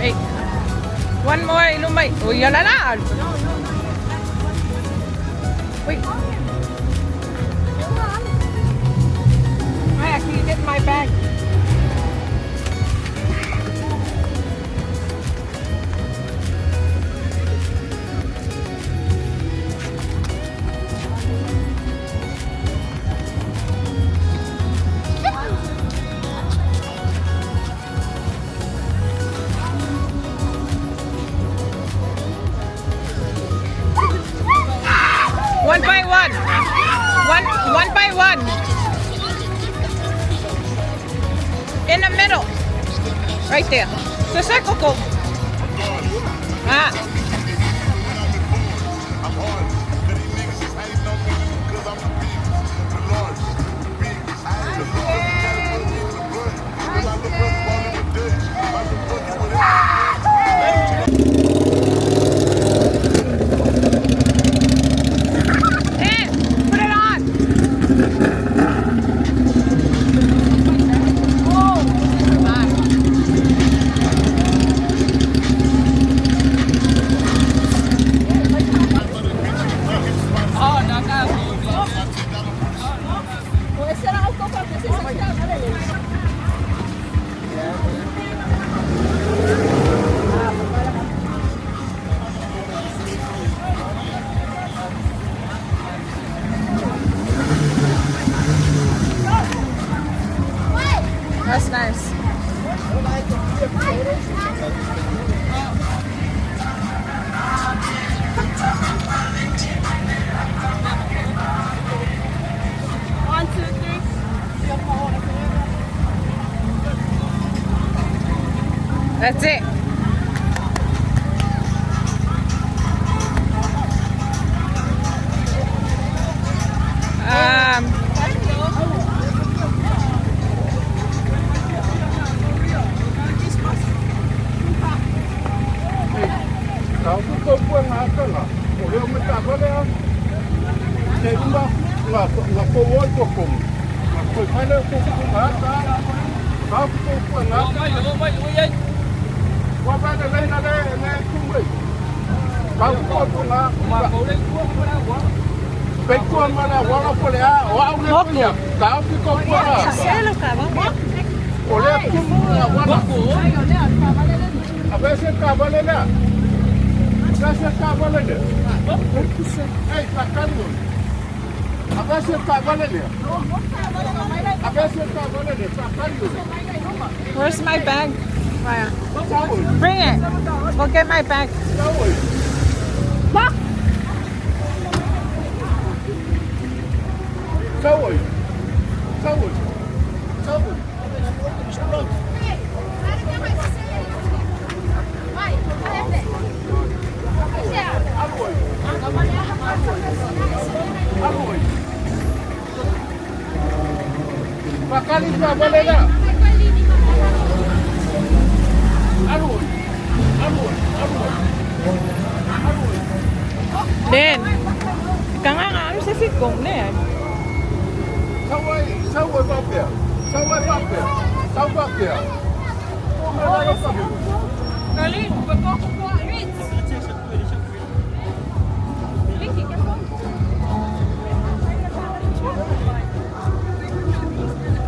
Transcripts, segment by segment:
Hey. One more ilumay. Uy, yan na na. Wait. Maya, can you get my bag? One by one. One, one by one. In the middle. Right there. So circle go. Ah. Hey, put it on. Oh, my. That's nice. One, two, three. That's it. Um, Kau tu kau pun nak lah. Boleh minta apa dia? Saya cuma nak nak kau woi kau kau. Nak kau mana kau kau nak tak? Kau tu kau nak. Kau apa ada lain ada lain kumai. Kau kau pun nak. Kau mana wala pole a, wa au le punya. Kau tu kau pun nak. Oleh kumai wala. Apa sih kau boleh nak? Ei, Pacalho. Where's my bag? Maya. Bring it. Go get my bag. Pakali pa balena. Alu. Alu. Alu. Then, kanga nga ano sa sikong na yan. Sawai, sawai papia. Sawai papia. Sawai papia.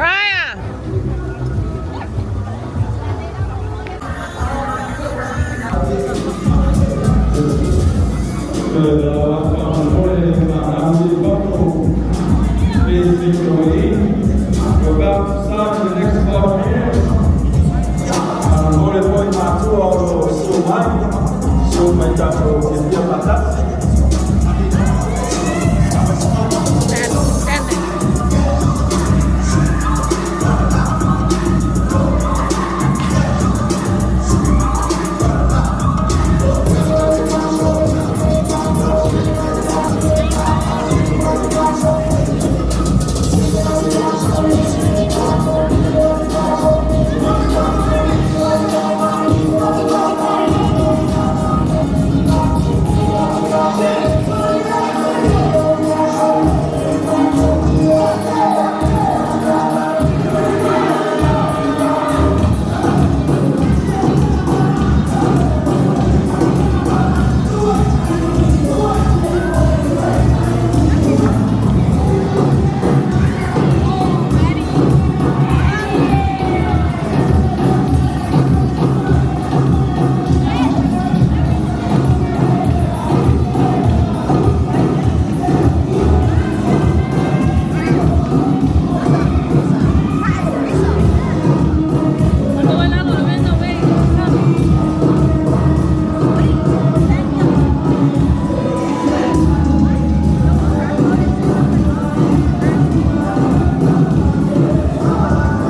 Raya! Please make your way in. We're about to start in the next 5 minutes. Mo le foi matua o lo su mai, su mai tato ke fia patasi. Stand, stand there. Ran away. Come.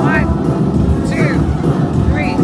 One, two, three.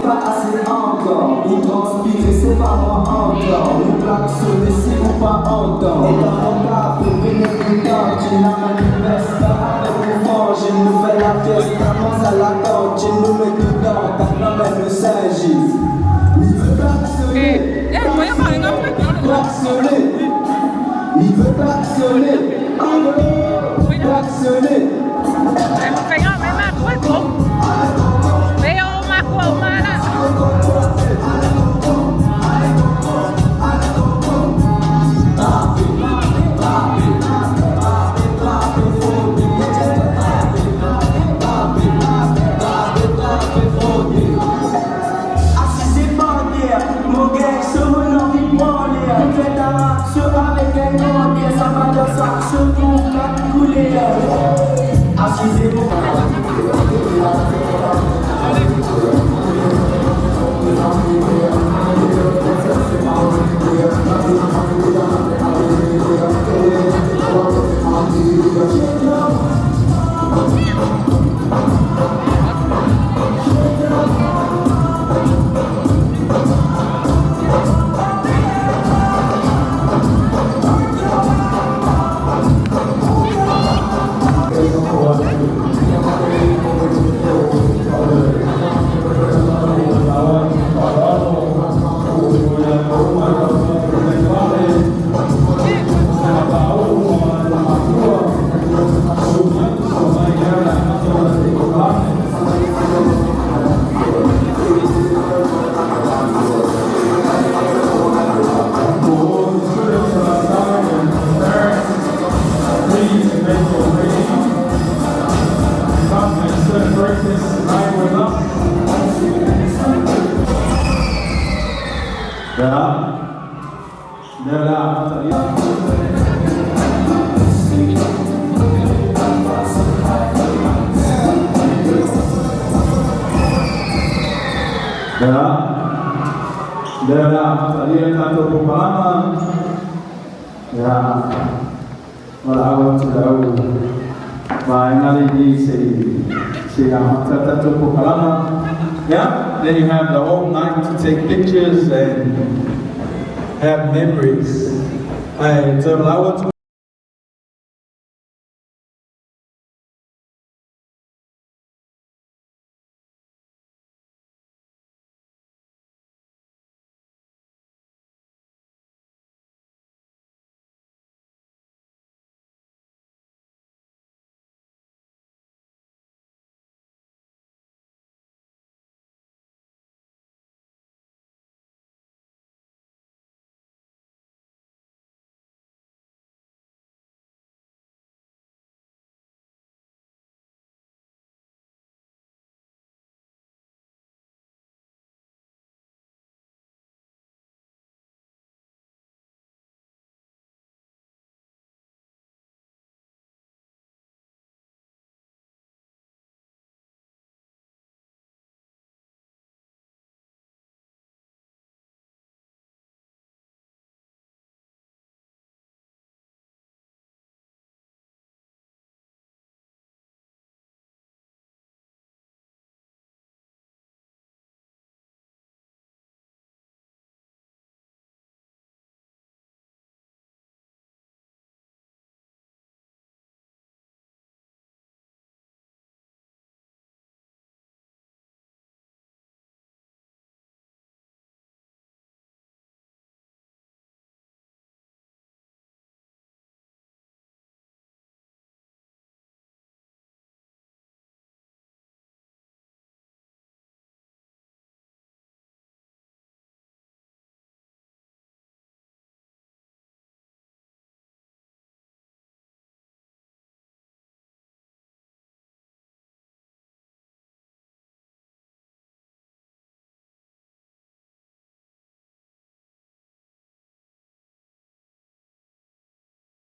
Pas assez encore, il transpire et ses parents encore. Le klaxonner si ou pas entend. Et dans mon café, venez plus tard, tu la manifeste avec nos frangines, nous fait la fiesta, commence à la cantine, nous met tout dans ta grand-mère le Saint-Gilles. Il veut klaxonner, Eh, 我要跑，你 klaxonner, il veut klaxonner, klaxonner. 哎，肥啊，没骂过我，没有骂过我妈了。 Assis par terre, mon gars, sur mon envie de branler. Fais ta action avec un grand bien, ça va dans sa action pour pas couler. Assisez-vous. Please make your way. Come and celebrate this night with us. Ya. Lea la amatalia. Ya. Lea la amatalia tatou popalama. Ya. Wala atu lau. Vaega lenei se amata tatou popalama. Yeah, then you have the whole night to take pictures and have memories. Ae, te lau atu.